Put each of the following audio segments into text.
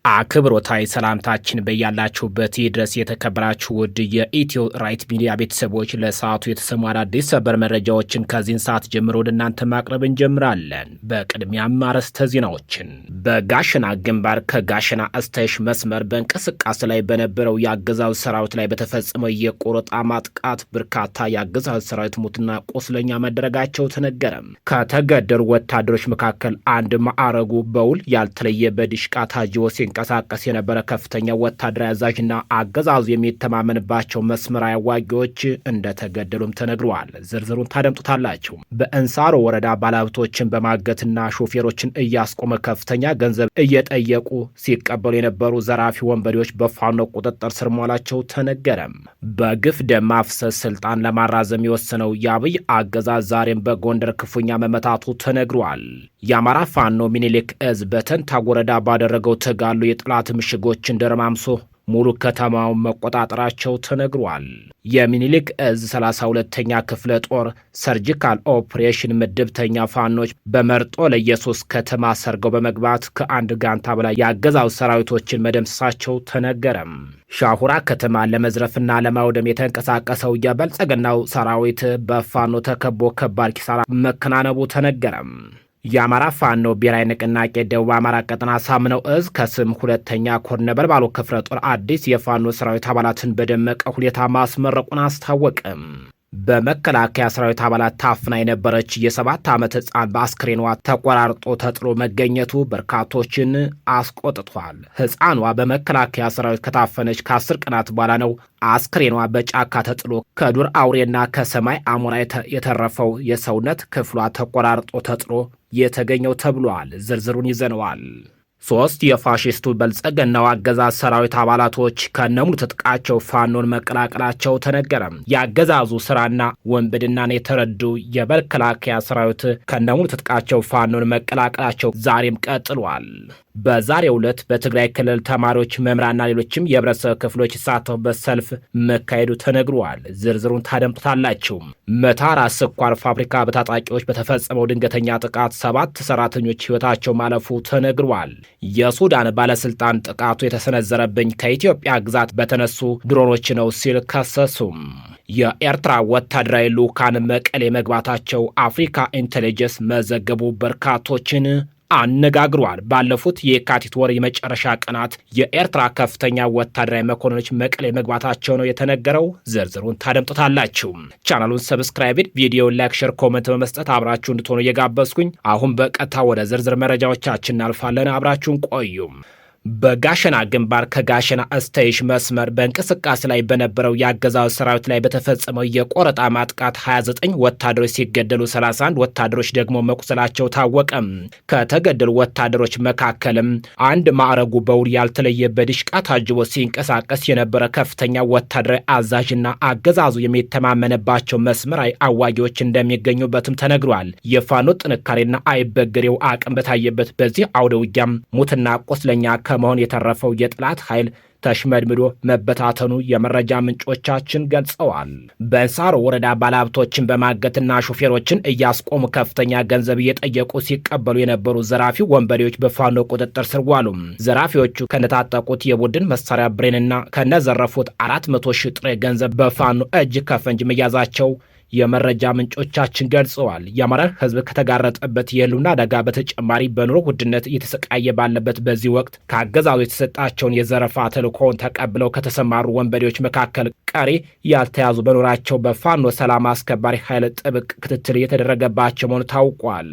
አክብሮታዊ ሰላምታችን በያላችሁበት ይድረስ። የተከበራችሁ ውድ የኢትዮ ራይት ሚዲያ ቤተሰቦች፣ ለሰዓቱ የተሰሙ አዳዲስ ሰበር መረጃዎችን ከዚህን ሰዓት ጀምሮ ወደ እናንተ ማቅረብ እንጀምራለን። በቅድሚያም አርዕስተ ዜናዎችን። በጋሸና ግንባር ከጋሸና እስተሽ መስመር በእንቅስቃሴ ላይ በነበረው የአገዛዙ ሰራዊት ላይ በተፈጸመው የቆረጣ ማጥቃት በርካታ የአገዛዙ ሰራዊት ሙትና ቆስለኛ መደረጋቸው ተነገረም። ከተገደሉ ወታደሮች መካከል አንድ ማዕረጉ በውል ያልተለየ በዲሽቃ ታጅቦ ሲንቀሳቀስ የነበረ ከፍተኛ ወታደራዊ አዛዥና አገዛዙ የሚተማመንባቸው መስመራዊ አዋጊዎች እንደተገደሉም ተነግረዋል። ዝርዝሩን ታደምጡታላችሁ። በእንሳሮ ወረዳ ባለሀብቶችን በማገትና ሾፌሮችን እያስቆመ ከፍተኛ ገንዘብ እየጠየቁ ሲቀበሉ የነበሩ ዘራፊ ወንበዴዎች በፋኖ ቁጥጥር ስር መዋላቸው ተነገረም። በግፍ ደም ማፍሰስ ስልጣን ለማራዘም የወሰነው የአብይ አገዛዝ ዛሬም በጎንደር ክፉኛ መመታቱ ተነግሯል። የአማራ ፋኖ ሚኒሊክ እዝ በተንታ ወረዳ ባደረገው ተጋድሎ የጠላት ምሽጎችን ደረማምሶ ሙሉ ከተማውን መቆጣጠራቸው ተነግሯል። የሚኒሊክ እዝ 32ኛ ክፍለ ጦር surgical operation ምድብተኛ ፋኖች በመርጦ ለኢየሱስ ከተማ ሰርገው በመግባት ከአንድ ጋንታ በላይ የአገዛዙ ሰራዊቶችን መደምሰሳቸው ተነገረም። ሻሁራ ከተማ ለመዝረፍና ለማውደም የተንቀሳቀሰው የብልጽግናው ሰራዊት በፋኖ ተከቦ ከባድ ኪሳራ መከናነቡ ተነገረም። የአማራ ፋኖ ብሔራዊ ንቅናቄ ደቡብ አማራ ቀጠና ሳምነው እዝ ከስም ሁለተኛ ኮር ነበልባሉ ክፍለ ጦር አዲስ የፋኖ ሰራዊት አባላትን በደመቀ ሁኔታ ማስመረቁን አስታወቅም። በመከላከያ ሰራዊት አባላት ታፍና የነበረች የ7 ዓመት ሕፃን በአስክሬኗ ተቆራርጦ ተጥሎ መገኘቱ በርካቶችን አስቆጥቷል። ሕፃኗ በመከላከያ ሰራዊት ከታፈነች ከ10 ቀናት በኋላ ነው አስክሬኗ በጫካ ተጥሎ ከዱር አውሬና ከሰማይ አሞራ የተረፈው የሰውነት ክፍሏ ተቆራርጦ ተጥሎ የተገኘው ተብሏል። ዝርዝሩን ይዘነዋል። ሶስት የፋሽስቱ ብልጽግናው አገዛዝ ሰራዊት አባላቶች ከነሙሉ ትጥቃቸው ፋኖን መቀላቀላቸው ተነገረ። የአገዛዙ ስራና ወንብድናን የተረዱ የመከላከያ ሰራዊት ከነሙሉ ትጥቃቸው ፋኖን መቀላቀላቸው ዛሬም ቀጥሏል። በዛሬው ዕለት በትግራይ ክልል ተማሪዎች፣ መምህራንና ሌሎችም የህብረተሰብ ክፍሎች የተሳተፉበት ሰልፍ መካሄዱ ተነግሯል። ዝርዝሩን ታደምጡታላችሁ። መታራ ስኳር ፋብሪካ በታጣቂዎች በተፈጸመው ድንገተኛ ጥቃት ሰባት ሰራተኞች ህይወታቸው ማለፉ ተነግሯል። የሱዳን ባለስልጣን ጥቃቱ የተሰነዘረብኝ ከኢትዮጵያ ግዛት በተነሱ ድሮኖች ነው ሲል ከሰሱም። የኤርትራ ወታደራዊ ልዑካን መቀሌ መግባታቸው አፍሪካ ኢንቴሊጀንስ መዘገቡ በርካቶችን አነጋግሯል። ባለፉት የካቲት ወር የመጨረሻ ቀናት የኤርትራ ከፍተኛ ወታደራዊ መኮንኖች መቀሌ መግባታቸው ነው የተነገረው። ዝርዝሩን ታደምጡታላችሁ። ቻናሉን subscribe፣ ቪዲዮ like፣ share፣ comment በመስጠት አብራችሁ እንድትሆኑ እየጋበዝኩኝ አሁን በቀጥታ ወደ ዝርዝር መረጃዎቻችን እናልፋለን። አብራችሁን ቆዩ። በጋሸና ግንባር ከጋሸና እስተይሽ መስመር በእንቅስቃሴ ላይ በነበረው የአገዛዙ ሰራዊት ላይ በተፈጸመው የቆረጣ ማጥቃት 29 ወታደሮች ሲገደሉ 31 ወታደሮች ደግሞ መቁሰላቸው ታወቀ። ከተገደሉ ወታደሮች መካከልም አንድ ማዕረጉ በውል ያልተለየ በዲሽቃ ታጅቦ ሲንቀሳቀስ የነበረ ከፍተኛ ወታደራዊ አዛዥና አገዛዙ የሚተማመንባቸው መስመራዊ አዋጊዎች እንደሚገኙበትም ተነግሯል። የፋኖ ጥንካሬና አይበገሬው አቅም በታየበት በዚህ አውደ ውጊያም ሙትና ቆስለኛ ከመሆን የተረፈው የጠላት ኃይል ተሽመድምዶ መበታተኑ የመረጃ ምንጮቻችን ገልጸዋል። በእንሳሮ ወረዳ ባለሀብቶችን በማገትና ሾፌሮችን እያስቆሙ ከፍተኛ ገንዘብ እየጠየቁ ሲቀበሉ የነበሩ ዘራፊ ወንበዴዎች በፋኖ ቁጥጥር ስር ዋሉ። ዘራፊዎቹ ከነታጠቁት የቡድን መሳሪያ ብሬንና ከነዘረፉት 400,000 ጥሬ ገንዘብ በፋኖ እጅ ከፈንጅ መያዛቸው የመረጃ ምንጮቻችን ገልጸዋል። የአማራ ሕዝብ ከተጋረጠበት የህልውና አደጋ በተጨማሪ በኑሮ ውድነት እየተሰቃየ ባለበት በዚህ ወቅት ከአገዛዙ የተሰጣቸውን የዘረፋ ተልእኮውን ተቀብለው ከተሰማሩ ወንበዴዎች መካከል ቀሪ ያልተያዙ መኖራቸው በፋኖ ሰላም አስከባሪ ኃይል ጥብቅ ክትትል እየተደረገባቸው መሆኑ ታውቋል።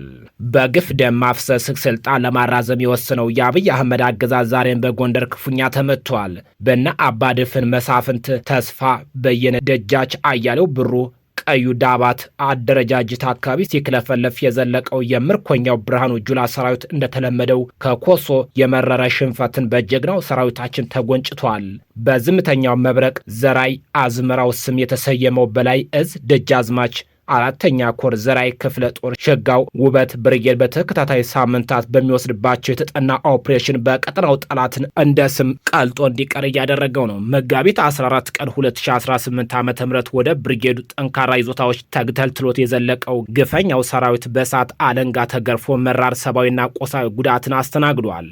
በግፍ ደም ማፍሰስ ስልጣን ለማራዘም የወሰነው የአብይ አህመድ አገዛዝ ዛሬም በጎንደር ክፉኛ ተመቷል። በነ አባድፍን መሳፍንት ተስፋ በየነ፣ ደጃች አያሌው ብሩ፣ ቀዩ ዳባት አደረጃጀት አካባቢ ሲክለፈለፍ የዘለቀው የምርኮኛው ብርሃኑ ጁላ ሰራዊት እንደተለመደው ከኮሶ የመረረ ሽንፈትን በጀግናው ሰራዊታችን ተጎንጭቷል። በዝምተኛው መብረቅ ዘራይ አዝመራው ስም የተሰየመው በላይ እዝ ደጃዝማች አራተኛ ኮር ዘራይ ክፍለ ጦር ሸጋው ውበት ብርጌድ በተከታታይ ሳምንታት በሚወስድባቸው የተጠና ኦፕሬሽን በቀጠናው ጠላትን እንደ ስም ቀልጦ እንዲቀር እያደረገው ነው። መጋቢት 14 ቀን 2018 ዓ ም ወደ ብርጌዱ ጠንካራ ይዞታዎች ተግተልትሎት የዘለቀው ግፈኛው ሰራዊት በእሳት አለንጋ ተገርፎ መራር ሰብአዊና ቁሳዊ ጉዳትን አስተናግዷል።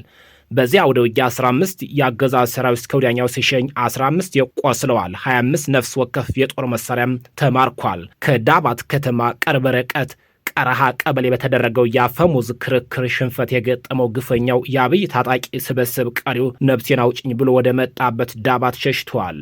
በዚያ አውደ ውጊያ 15 የአገዛዝ ሰራዊት እስከ ወዲያኛው ሲሸኝ 15 ቆስለዋል። 25 ነፍስ ወከፍ የጦር መሳሪያም ተማርኳል። ከዳባት ከተማ ቅርብ ርቀት ቀረሃ ቀበሌ በተደረገው የአፈሙዝ ክርክር ሽንፈት የገጠመው ግፈኛው የአብይ ታጣቂ ስብስብ ቀሪው ነፍሴን አውጭኝ ብሎ ወደ መጣበት ዳባት ሸሽቷል።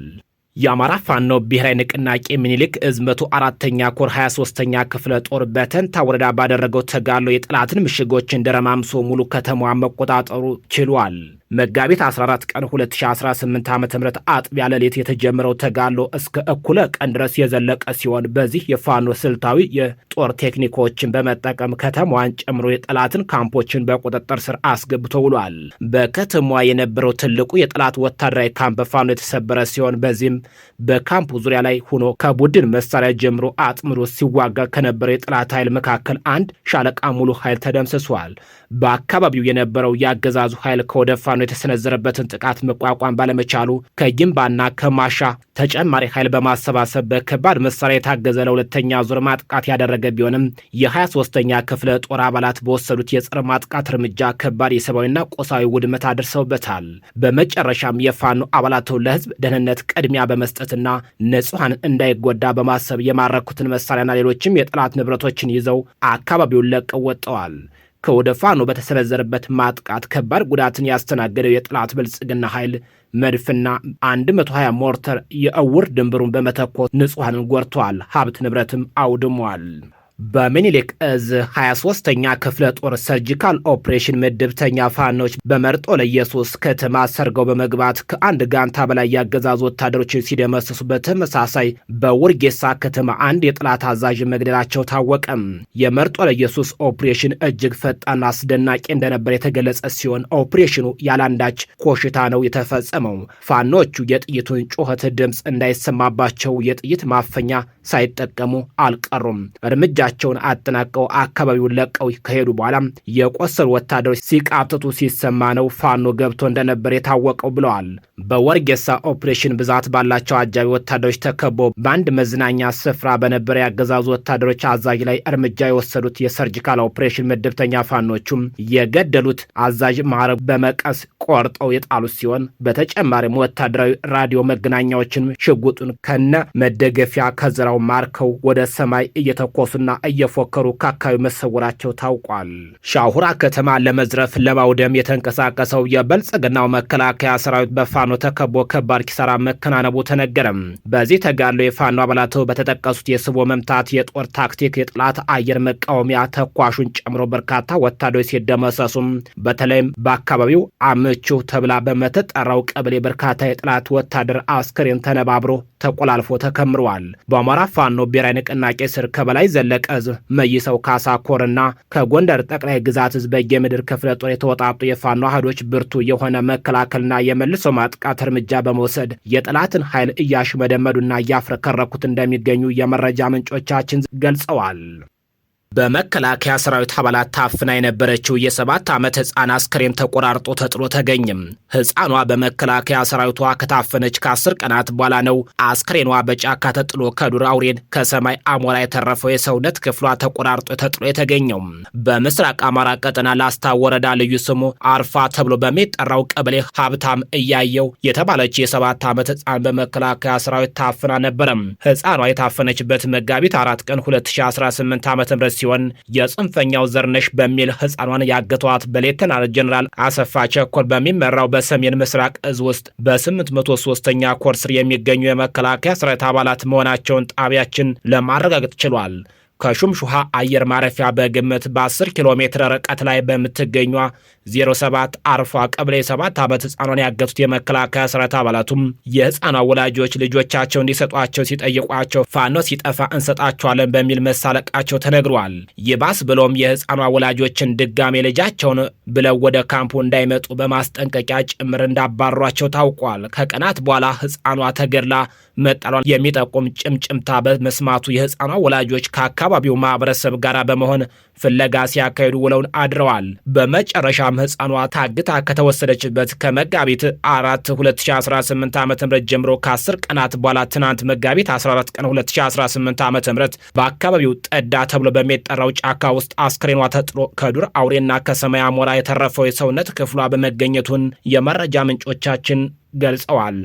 የአማራ ፋኖ ብሔራዊ ንቅናቄ ምኒልክ እዝ 104ኛ ኮር 23ኛ ክፍለ ጦር በተንታ ወረዳ ባደረገው ተጋድሎ የጠላትን ምሽጎችን ደረማምሶ ሙሉ ከተማዋን መቆጣጠሩ ችሏል። መጋቢት 14 ቀን 2018 ዓ.ም አጥቢያ ሌሊት የተጀመረው ተጋድሎ እስከ እኩለ ቀን ድረስ የዘለቀ ሲሆን በዚህ የፋኖ ስልታዊ የጦር ቴክኒኮችን በመጠቀም ከተማዋን ጨምሮ የጠላትን ካምፖችን በቁጥጥር ስር አስገብቶ ውሏል። በከተማዋ የነበረው ትልቁ የጠላት ወታደራዊ ካምፕ በፋኖ የተሰበረ ሲሆን በዚህም በካምፑ ዙሪያ ላይ ሆኖ ከቡድን መሳሪያ ጀምሮ አጥምዶ ሲዋጋ ከነበረው የጠላት ኃይል መካከል አንድ ሻለቃ ሙሉ ኃይል ተደምስሷል። በአካባቢው የነበረው የአገዛዙ ኃይል ከወደ ፋኖ የተሰነዘረበትን ጥቃት መቋቋም ባለመቻሉ ከጊምባና ከማሻ ተጨማሪ ኃይል በማሰባሰብ በከባድ መሳሪያ የታገዘ ለሁለተኛ ዙር ማጥቃት ያደረገ ቢሆንም የ23ኛ ክፍለ ጦር አባላት በወሰዱት የጸረ ማጥቃት እርምጃ ከባድ የሰብአዊና ቁሳዊ ውድመት አድርሰውበታል። በመጨረሻም የፋኖ አባላቱ ለህዝብ ደህንነት ቅድሚያ በመስጠትና ንጹሐን እንዳይጎዳ በማሰብ የማረኩትን መሳሪያና ሌሎችም የጠላት ንብረቶችን ይዘው አካባቢውን ለቀው ወጥተዋል። ከወደ ፋኖ በተሰነዘረበት ማጥቃት ከባድ ጉዳትን ያስተናገደው የጠላት ብልጽግና ኃይል መድፍና 120 ሞርተር የእውር ድንብሩን በመተኮስ ንጹሐንን ጎድተዋል። ሀብት ንብረትም አውድሟል። በምኒልክ እዝ 23ኛ ክፍለ ጦር surgical operation ምድብተኛ ፋኖች በመርጦ ለኢየሱስ ከተማ ሰርገው በመግባት ከአንድ ጋንታ በላይ ያገዛዙ ወታደሮችን ሲደመስሱ፣ በተመሳሳይ በውርጌሳ ከተማ አንድ የጠላት አዛዥ መግደላቸው ታወቀም። የመርጦ ለኢየሱስ ኦፕሬሽን እጅግ ፈጣንና አስደናቂ እንደነበር የተገለጸ ሲሆን ኦፕሬሽኑ ያላንዳች ኮሽታ ነው የተፈጸመው። ፋኖቹ የጥይቱን ጩኸት ድምፅ እንዳይሰማባቸው የጥይት ማፈኛ ሳይጠቀሙ አልቀሩም። እርምጃቸውን አጠናቀው አካባቢውን ለቀው ከሄዱ በኋላ የቆሰሉ ወታደሮች ሲቃትቱ ሲሰማ ነው ፋኖ ገብቶ እንደነበር የታወቀው ብለዋል። በወርጌሳ ኦፕሬሽን ብዛት ባላቸው አጃቢ ወታደሮች ተከቦ በአንድ መዝናኛ ስፍራ በነበረ የአገዛዙ ወታደሮች አዛዥ ላይ እርምጃ የወሰዱት የ surgical operation ምድብተኛ ፋኖቹም የገደሉት አዛዥ ማዕረግ በመቀስ ቆርጠው የጣሉት ሲሆን በተጨማሪም ወታደራዊ ራዲዮ መገናኛዎችን ሽጉጡን ከነ መደገፊያ ከዘራው ማርከው ወደ ሰማይ እየተኮሱና እየፎከሩ ከአካባቢው መሰወራቸው ታውቋል። ሻሁራ ከተማ ለመዝረፍ ለማውደም የተንቀሳቀሰው የብልጽግናው መከላከያ ሰራዊት በፋኖ ተከቦ ከባድ ኪሳራ መከናነቡ ተነገረም። በዚህ ተጋድሎ የፋኖ አባላት በተጠቀሱት የስቦ መምታት የጦር ታክቲክ የጠላት አየር መቃወሚያ ተኳሹን ጨምሮ በርካታ ወታደሮች ሲደመሰሱም፣ በተለይም በአካባቢው አምቹ ተብላ በምትጠራው ቀበሌ በርካታ የጠላት ወታደር አስክሬን ተነባብሮ ተቆላልፎ ተከምረዋል። በአማራ ፋኖ ብሔራዊ ንቅናቄ ስር ከበላይ ዘለቀ እዝ መይሰው ካሳ ኮርና ከጎንደር ጠቅላይ ግዛት እዝ በጌምድር ክፍለ ጦር የተወጣጡ የፋኖ አህዶች ብርቱ የሆነ መከላከልና የመልሶ ማጥቃት እርምጃ በመውሰድ የጠላትን ኃይል እያሽመደመዱና እያፍረከረኩት እንደሚገኙ የመረጃ ምንጮቻችን ገልጸዋል። በመከላከያ ሰራዊት አባላት ታፍና የነበረችው የ7 ዓመት ህፃን አስክሬን ተቆራርጦ ተጥሎ ተገኘም። ህፃኗ በመከላከያ ሰራዊቷ ከታፈነች ከ10 ቀናት በኋላ ነው አስክሬኗ በጫካ ተጥሎ ከዱር አውሬን ከሰማይ አሞራ የተረፈው የሰውነት ክፍሏ ተቆራርጦ ተጥሎ የተገኘው። በምስራቅ አማራ ቀጠና ላስታ ወረዳ ልዩ ስሙ አርፋ ተብሎ በሚጠራው ቀበሌ ሀብታም እያየው የተባለች የ7 ዓመት ህፃን በመከላከያ ሰራዊት ታፍና ነበረም። ህፃኗ የታፈነችበት መጋቢት 4 ቀን 2018 ዓ.ም ሲሆን የጽንፈኛው ዘርነሽ በሚል ህፃኗን ያገቷት በሌተናል ጀኔራል አሰፋ ቸኮል በሚመራው በሰሜን ምስራቅ እዝ ውስጥ በ803ኛ ኮር ስር የሚገኙ የመከላከያ ሰራዊት አባላት መሆናቸውን ጣቢያችን ለማረጋገጥ ችሏል። ከሹምሹሃ አየር ማረፊያ በግምት በ10 ኪሎ ሜትር ርቀት ላይ በምትገኘዋ 07 አርፏ ቀበሌ 7 ዓመት ህፃኗን ያገቱት የመከላከያ ሰራዊት አባላቱም የህፃኗ ወላጆች ልጆቻቸው እንዲሰጧቸው ሲጠይቋቸው ፋኖ ሲጠፋ እንሰጣቸዋለን በሚል መሳለቃቸው ተነግሯል። ይባስ ብሎም የህፃኗ ወላጆችን ድጋሜ ልጃቸውን ብለው ወደ ካምፑ እንዳይመጡ በማስጠንቀቂያ ጭምር እንዳባሯቸው ታውቋል። ከቀናት በኋላ ህፃኗ ተገድላ መጣሏን የሚጠቁም ጭምጭምታ በመስማቱ የህፃኗ ወላጆች ከአካባቢው ከአካባቢው ማህበረሰብ ጋር በመሆን ፍለጋ ሲያካሂዱ ውለውን አድረዋል። በመጨረሻም ህፃኗ ታግታ ከተወሰደችበት ከመጋቢት 4 2018 ዓ.ም ጀምሮ ከ10 ቀናት በኋላ ትናንት መጋቢት 14 ቀን 2018 ዓ.ም በአካባቢው ጠዳ ተብሎ በሚጠራው ጫካ ውስጥ አስክሬኗ ተጥሎ ከዱር አውሬና ከሰማይ አሞራ የተረፈው የሰውነት ክፍሏ በመገኘቱን የመረጃ ምንጮቻችን ገልጸዋል።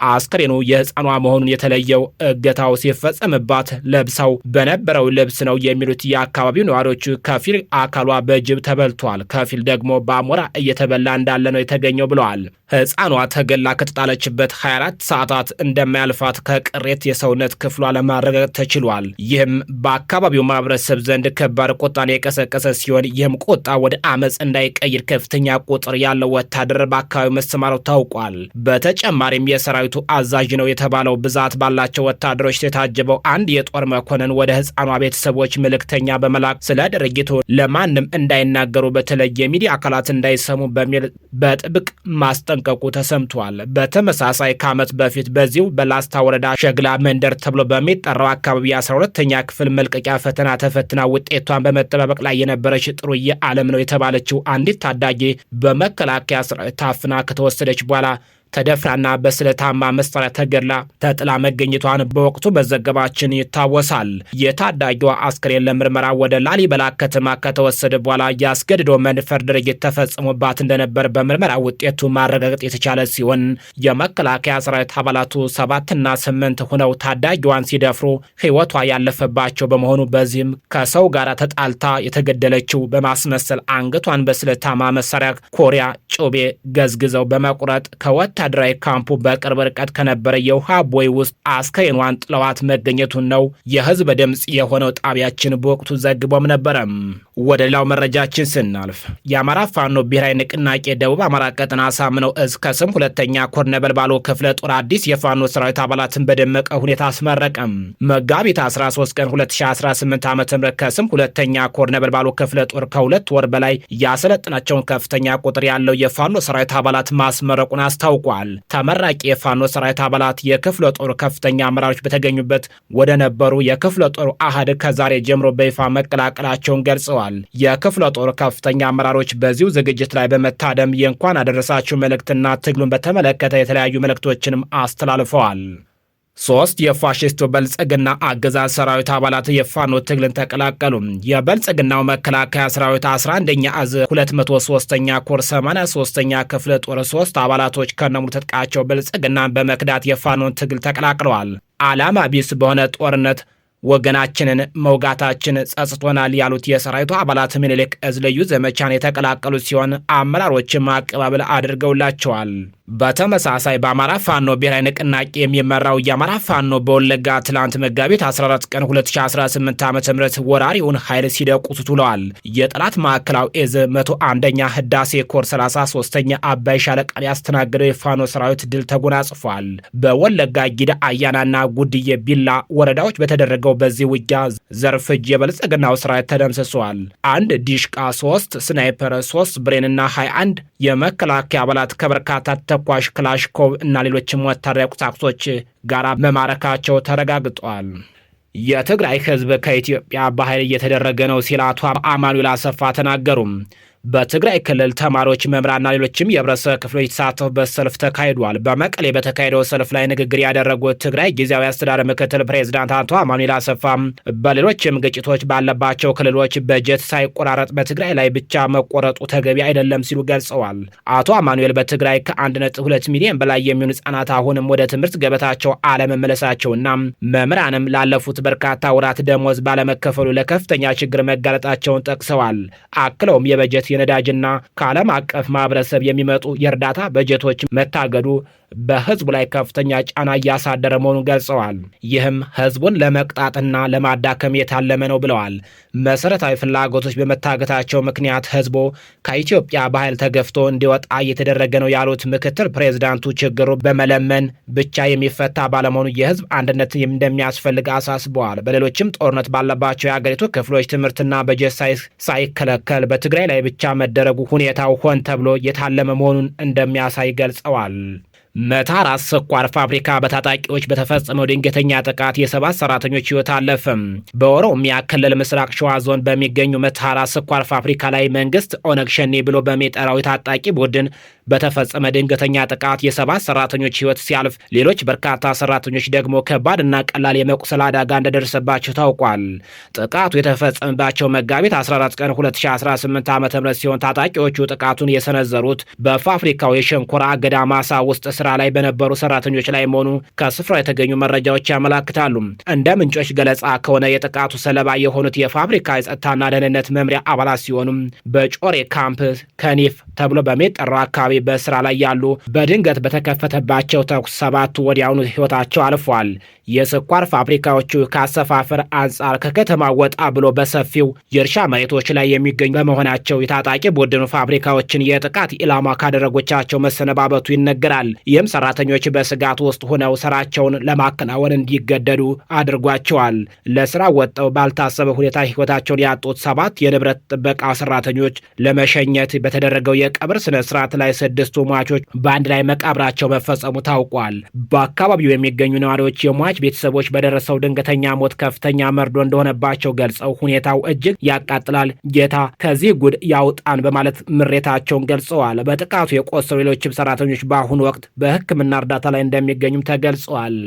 አስክሬኑ የህፃኗ መሆኑን የተለየው እገታው ሲፈጸምባት ለብሰው በነበረው ልብስ ነው የሚሉት የአካባቢው ነዋሪዎቹ፣ ከፊል አካሏ በጅብ ተበልቷል፣ ከፊል ደግሞ በአሞራ እየተበላ እንዳለ ነው የተገኘው ብለዋል። ህፃኗ ተገላ ከተጣለችበት 24 ሰዓታት እንደማያልፋት ከቅሬት የሰውነት ክፍሏ ለማረጋገጥ ተችሏል። ይህም በአካባቢው ማህበረሰብ ዘንድ ከባድ ቁጣን የቀሰቀሰ ሲሆን ይህም ቁጣ ወደ አመፅ እንዳይቀይር ከፍተኛ ቁጥር ያለው ወታደር በአካባቢው መሰማራቱ ታውቋል። በተጨማሪም የሰራዊቱ አዛዥ ነው የተባለው ብዛት ባላቸው ወታደሮች የታጀበው አንድ የጦር መኮንን ወደ ህፃኗ ቤተሰቦች መልእክተኛ በመላክ ስለ ድርጊቱ ለማንም እንዳይናገሩ በተለይ የሚዲያ አካላት እንዳይሰሙ በሚል በጥብቅ ማስጠንቀቁ ተሰምቷል። በተመሳሳይ ከዓመት በፊት በዚሁ በላስታ ወረዳ ሸግላ መንደር ተብሎ በሚጠራው አካባቢ የ12ኛ ክፍል መልቀቂያ ፈተና ተፈትና ውጤቷን በመጠባበቅ ላይ የነበረች ጥሩዬ ዓለም ነው የተባለችው አንዲት ታዳጊ በመከላከያ ሰራዊት ታፍና ከተወሰደች በኋላ ተደፍራና በስለታማ መሳሪያ ተገድላ ተጥላ መገኘቷን በወቅቱ መዘገባችን ይታወሳል። የታዳጊዋ አስክሬን ለምርመራ ወደ ላሊበላ ከተማ ከተወሰደ በኋላ የአስገድዶ መድፈር ድርጊት ተፈጽሞባት እንደነበር በምርመራ ውጤቱ ማረጋገጥ የተቻለ ሲሆን የመከላከያ ሰራዊት አባላቱ 7ና 8 ሆነው ታዳጊዋን ሲደፍሩ ሕይወቷ ያለፈባቸው በመሆኑ በዚህም ከሰው ጋር ተጣልታ የተገደለችው በማስመሰል አንገቷን በስለታማ መሳሪያ ኮሪያ ጩቤ ገዝግዘው በመቁረጥ ከወታደራዊ ካምፑ በቅርብ ርቀት ከነበረ የውሃ ቦይ ውስጥ አስከሬኗን ጥለዋት መገኘቱን ነው የህዝብ ድምፅ የሆነው ጣቢያችን በወቅቱ ዘግቦም ነበረም። ወደ ሌላው መረጃችን ስናልፍ የአማራ ፋኖ ብሔራዊ ንቅናቄ ደቡብ አማራ ቀጠና አሳምነው እዝ ከስም ሁለተኛ ኮር ነበልባሉ ክፍለ ጦር አዲስ የፋኖ ሰራዊት አባላትን በደመቀ ሁኔታ አስመረቀም። መጋቢት 13 ቀን 2018 ዓ.ም ከስም ሁለተኛ ኮር ነበልባሉ ክፍለ ጦር ከ2 ወር በላይ ያሰለጥናቸውን ከፍተኛ ቁጥር ያለው የፋኖ ሰራዊት አባላት ማስመረቁን አስታውቋል። ተመራቂ የፋኖ ሰራዊት አባላት የክፍለ ጦር ከፍተኛ አመራሮች በተገኙበት ወደ ነበሩ የክፍለ ጦር አሃድ ከዛሬ ጀምሮ በይፋ መቀላቀላቸውን ገልጸዋል። የክፍለ ጦር ከፍተኛ አመራሮች በዚሁ ዝግጅት ላይ በመታደም የእንኳን አደረሳችሁ መልእክትና ትግሉን በተመለከተ የተለያዩ መልእክቶችንም አስተላልፈዋል። 3 የፋሽስቱ ብልጽግና አገዛዝ ሰራዊት አባላት የፋኖ ትግልን ተቀላቀሉ። የብልጽግናው መከላከያ ሰራዊት 11ኛ እዝ 203ኛ ኮር 83ኛ ክፍለ ጦር 3 አባላቶች ከነሙሉ ትጥቃቸው ብልጽግናን በመክዳት የፋኖን ትግል ተቀላቅለዋል። ዓላማ ቢስ በሆነ ጦርነት ወገናችንን መውጋታችን ጸጽቶናል ያሉት የሰራዊቱ አባላት ምኒልክ እዝ ልዩ ዘመቻን የተቀላቀሉ ሲሆን አመራሮችም አቀባበል አድርገውላቸዋል። በተመሳሳይ በአማራ ፋኖ ብሔራዊ ንቅናቄ የሚመራው የአማራ ፋኖ በወለጋ ትላንት መጋቢት 14 ቀን 2018 ዓ.ም ወራሪውን ኃይል ሲደቁሱት ውለዋል። የጠላት ማዕከላዊ እዝ 101ኛ ህዳሴ ኮር 33ኛ አባይ ሻለቃን ያስተናገደው የፋኖ ሰራዊት ድል ተጎናጽፏል። በወለጋ ጊዳ አያናና ጉድዬ ቢላ ወረዳዎች በተደረገው በዚህ ውጊያ ዘርፍጅ የብልጽግናው ሰራዊት ተደምስሷል። አንድ ዲሽቃ፣ 3 ስናይፐር፣ 3 ብሬንና 21 የመከላከያ አባላት ከበርካታ ተኳሽ ክላሽኮቭ እና ሌሎችም ወታደራዊ ቁሳቁሶች ጋር መማረካቸው ተረጋግጧል። የትግራይ ህዝብ ከኢትዮጵያ በኃይል እየተደረገ ነው ሲል አቶ አማኑኤል አሰፋ ተናገሩ። በትግራይ ክልል ተማሪዎች፣ መምህራንና ሌሎችም የህብረተሰብ ክፍሎች የተሳተፉበት ሰልፍ ተካሂዷል። በመቀሌ በተካሄደው ሰልፍ ላይ ንግግር ያደረጉት ትግራይ ጊዜያዊ አስተዳደር ምክትል ፕሬዚዳንት አቶ አማኑኤል አሰፋ በሌሎችም ግጭቶች ባለባቸው ክልሎች በጀት ሳይቆራረጥ በትግራይ ላይ ብቻ መቆረጡ ተገቢ አይደለም ሲሉ ገልጸዋል። አቶ አማኑኤል በትግራይ ከ1.2 ሚሊዮን በላይ የሚሆኑ ህጻናት አሁንም ወደ ትምህርት ገበታቸው አለመመለሳቸውና መምህራንም ላለፉት በርካታ ወራት ደሞዝ ባለመከፈሉ ለከፍተኛ ችግር መጋለጣቸውን ጠቅሰዋል። አክለውም የበጀት የነዳጅና ከዓለም አቀፍ ማህበረሰብ የሚመጡ የእርዳታ በጀቶች መታገዱ በህዝቡ ላይ ከፍተኛ ጫና እያሳደረ መሆኑን ገልጸዋል። ይህም ህዝቡን ለመቅጣትና ለማዳከም የታለመ ነው ብለዋል። መሰረታዊ ፍላጎቶች በመታገታቸው ምክንያት ህዝቡ ከኢትዮጵያ በኃይል ተገፍቶ እንዲወጣ እየተደረገ ነው ያሉት ምክትል ፕሬዚዳንቱ ችግሩ በመለመን ብቻ የሚፈታ ባለመሆኑ የህዝብ አንድነት እንደሚያስፈልግ አሳስበዋል። በሌሎችም ጦርነት ባለባቸው የአገሪቱ ክፍሎች ትምህርትና በጀት ሳይከለከል በትግራይ ላይ ብቻ መደረጉ ሁኔታው ሆን ተብሎ የታለመ መሆኑን እንደሚያሳይ ገልጸዋል። መታራ ስኳር ፋብሪካ በታጣቂዎች በተፈጸመው ድንገተኛ ጥቃት የ7 ሰራተኞች ህይወት አለፈም። በኦሮሚያ ክልል ምስራቅ ሸዋ ዞን በሚገኙ መታራ ስኳር ፋብሪካ ላይ መንግስት ኦነግ ሸኔ ብሎ በሚጠራው የታጣቂ ቡድን በተፈጸመ ድንገተኛ ጥቃት የ7 ሰራተኞች ህይወት ሲያልፍ ሌሎች በርካታ ሰራተኞች ደግሞ ከባድና ቀላል የመቁሰል አደጋ እንደደረሰባቸው ታውቋል። ጥቃቱ የተፈጸመባቸው መጋቢት 14 ቀን 2018 ዓ.ም ሲሆን ታጣቂዎቹ ጥቃቱን የሰነዘሩት በፋብሪካው የሸንኮራ አገዳ ማሳ ውስጥ ስራ ላይ በነበሩ ሰራተኞች ላይ መሆኑ ከስፍራው የተገኙ መረጃዎች ያመላክታሉ። እንደ ምንጮች ገለጻ ከሆነ የጥቃቱ ሰለባ የሆኑት የፋብሪካ የጸጥታና ደህንነት መምሪያ አባላት ሲሆኑ በጮሬ ካምፕ ከኒፍ ተብሎ በሚጠራው አካባቢ በስራ ላይ ያሉ በድንገት በተከፈተባቸው ተኩስ 7ቱ ወዲያውኑ ህይወታቸው አልፏል። የስኳር ፋብሪካዎቹ ከአሰፋፈር አንጻር ከከተማ ወጣ ብሎ በሰፊው የእርሻ መሬቶች ላይ የሚገኙ በመሆናቸው የታጣቂ ቡድኑ ፋብሪካዎችን የጥቃት ኢላማ ካደረጎቻቸው መሰነባበቱ ይነገራል። ይህም ሰራተኞች በስጋት ውስጥ ሆነው ስራቸውን ለማከናወን እንዲገደዱ አድርጓቸዋል። ለስራ ወጥተው ባልታሰበ ሁኔታ ህይወታቸውን ያጡት 7 የንብረት ጥበቃ ሰራተኞች ለመሸኘት በተደረገው የቀብር ስነ ስርዓት ላይ 6ቱ ሟቾች በአንድ ላይ መቃብራቸው መፈጸሙ ታውቋል። በአካባቢው የሚገኙ ነዋሪዎች የሟች ቤተሰቦች በደረሰው ድንገተኛ ሞት ከፍተኛ መርዶ እንደሆነባቸው ገልጸው ሁኔታው እጅግ ያቃጥላል፣ ጌታ ከዚህ ጉድ ያውጣን በማለት ምሬታቸውን ገልጸዋል። በጥቃቱ የቆሰሉ ሌሎችም ሰራተኞች በአሁኑ ወቅት በሕክምና እርዳታ ላይ እንደሚገኙም ተገልጸዋል።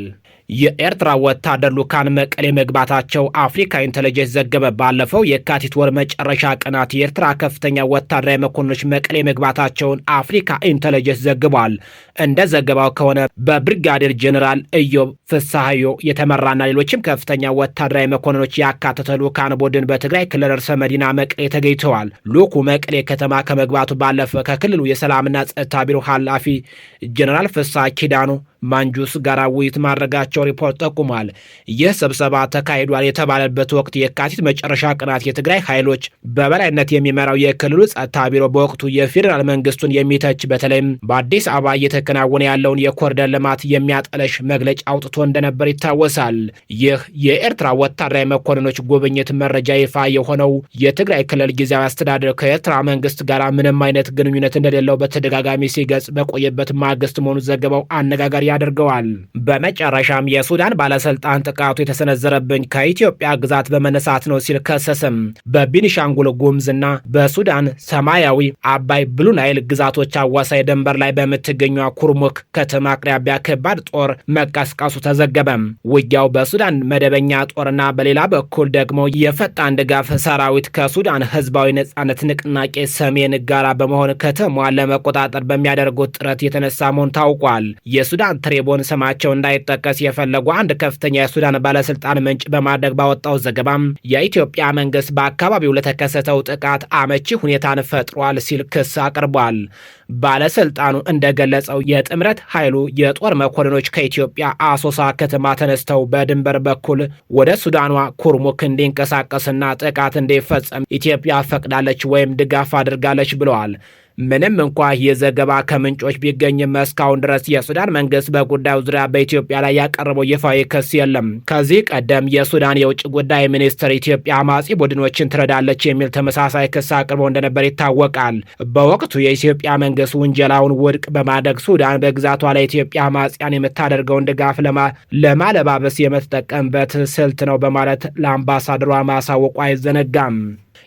የኤርትራ ወታደር ልኡካን መቀሌ መግባታቸው አፍሪካ ኢንተለጀንስ ዘገበ። ባለፈው የካቲት ወር መጨረሻ ቀናት የኤርትራ ከፍተኛ ወታደራዊ መኮንኖች መቀሌ መግባታቸውን አፍሪካ ኢንተለጀንስ ዘግቧል። እንደ ዘገባው ከሆነ በብርጋዴር ጄኔራል ኢዮብ ፍስሐዮ የተመራና ሌሎችም ከፍተኛ ወታደራዊ መኮንኖች ያካተተ ልኡካን ቡድን በትግራይ ክልል ርዕሰ መዲና መቀሌ ተገኝተዋል። ልኡኩ መቀሌ ከተማ ከመግባቱ ባለፈ ከክልሉ የሰላምና ጸጥታ ቢሮ ኃላፊ ጄኔራል ፍስሐ ኪዳኑ ማንጁስ ጋር ውይይት ማድረጋቸው ሪፖርት ጠቁሟል። ይህ ስብሰባ ተካሂዷል የተባለበት ወቅት የካቲት መጨረሻ ቀናት የትግራይ ኃይሎች በበላይነት የሚመራው የክልሉ ጸጥታ ቢሮ በወቅቱ የፌዴራል መንግስቱን የሚተች በተለይም በአዲስ አበባ እየተከናወነ ያለውን የኮሪደር ልማት የሚያጠለሽ መግለጫ አውጥቶ እንደነበር ይታወሳል። ይህ የኤርትራ ወታደራዊ መኮንኖች ጉብኝት መረጃ ይፋ የሆነው የትግራይ ክልል ጊዜያዊ አስተዳደር ከኤርትራ መንግስት ጋር ምንም አይነት ግንኙነት እንደሌለው በተደጋጋሚ ሲገልጽ በቆየበት ማግስት መሆኑ ዘገባው አነጋጋሪ ያደርገዋል። በመጨረሻም የሱዳን ባለስልጣን ጥቃቱ የተሰነዘረብኝ ከኢትዮጵያ ግዛት በመነሳት ነው ሲል ከሰሰም። በቤኒሻንጉል ጉሙዝና በሱዳን ሰማያዊ አባይ ብሉ ናይል ግዛቶች አዋሳኝ ድንበር ላይ በምትገኘው ኩርሙክ ከተማ አቅራቢያ ከባድ ጦር መቀስቀሱ ተዘገበ። ውጊያው በሱዳን መደበኛ ጦርና በሌላ በኩል ደግሞ የፈጣን ድጋፍ ሰራዊት ከሱዳን ህዝባዊ ነጻነት ንቅናቄ ሰሜን ጋራ በመሆን ከተማዋን ለመቆጣጠር በሚያደርጉት ጥረት የተነሳ መሆኑ ታውቋል። የሱዳን ትሪቡን ስማቸው እንዳይጠቀስ የፈለጉ አንድ ከፍተኛ የሱዳን ባለስልጣን ምንጭ በማድረግ ባወጣው ዘገባም የኢትዮጵያ መንግስት በአካባቢው ለተከሰተው ጥቃት አመቺ ሁኔታን ፈጥሯል ሲል ክስ አቅርቧል። ባለስልጣኑ እንደገለጸው የጥምረት ኃይሉ የጦር መኮንኖች ከኢትዮጵያ አሶሳ ከተማ ተነስተው በድንበር በኩል ወደ ሱዳኗ ኩርሙክ እንዲንቀሳቀስና ጥቃት እንዲፈጸም ኢትዮጵያ ፈቅዳለች ወይም ድጋፍ አድርጋለች ብለዋል። ምንም እንኳ ይህ ዘገባ ከምንጮች ቢገኝም እስካሁን ድረስ የሱዳን መንግስት በጉዳዩ ዙሪያ በኢትዮጵያ ላይ ያቀረበው ይፋዊ ክስ የለም። ከዚህ ቀደም የሱዳን የውጭ ጉዳይ ሚኒስትር ኢትዮጵያ አማጺ ቡድኖችን ትረዳለች የሚል ተመሳሳይ ክስ አቅርቦ እንደነበር ይታወቃል። በወቅቱ የኢትዮጵያ መንግስት ውንጀላውን ውድቅ በማድረግ ሱዳን በግዛቷ ላይ ኢትዮጵያ አማጽያን የምታደርገውን ድጋፍ ለማለባበስ የምትጠቀምበት ስልት ነው በማለት ለአምባሳደሯ ማሳወቁ አይዘነጋም።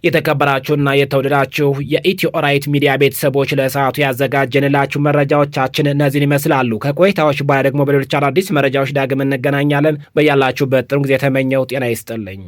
የተከበራችሁና የተወደዳችሁ የኢትዮ ራይት ሚዲያ ቤተሰቦች ለሰዓቱ ያዘጋጀንላችሁ መረጃዎቻችን እነዚህን ይመስላሉ። ከቆይታዎች በኋላ ደግሞ በሌሎች አዳዲስ መረጃዎች ዳግም እንገናኛለን። በያላችሁበት ጥሩ ጊዜ የተመኘው ጤና ይስጥልኝ።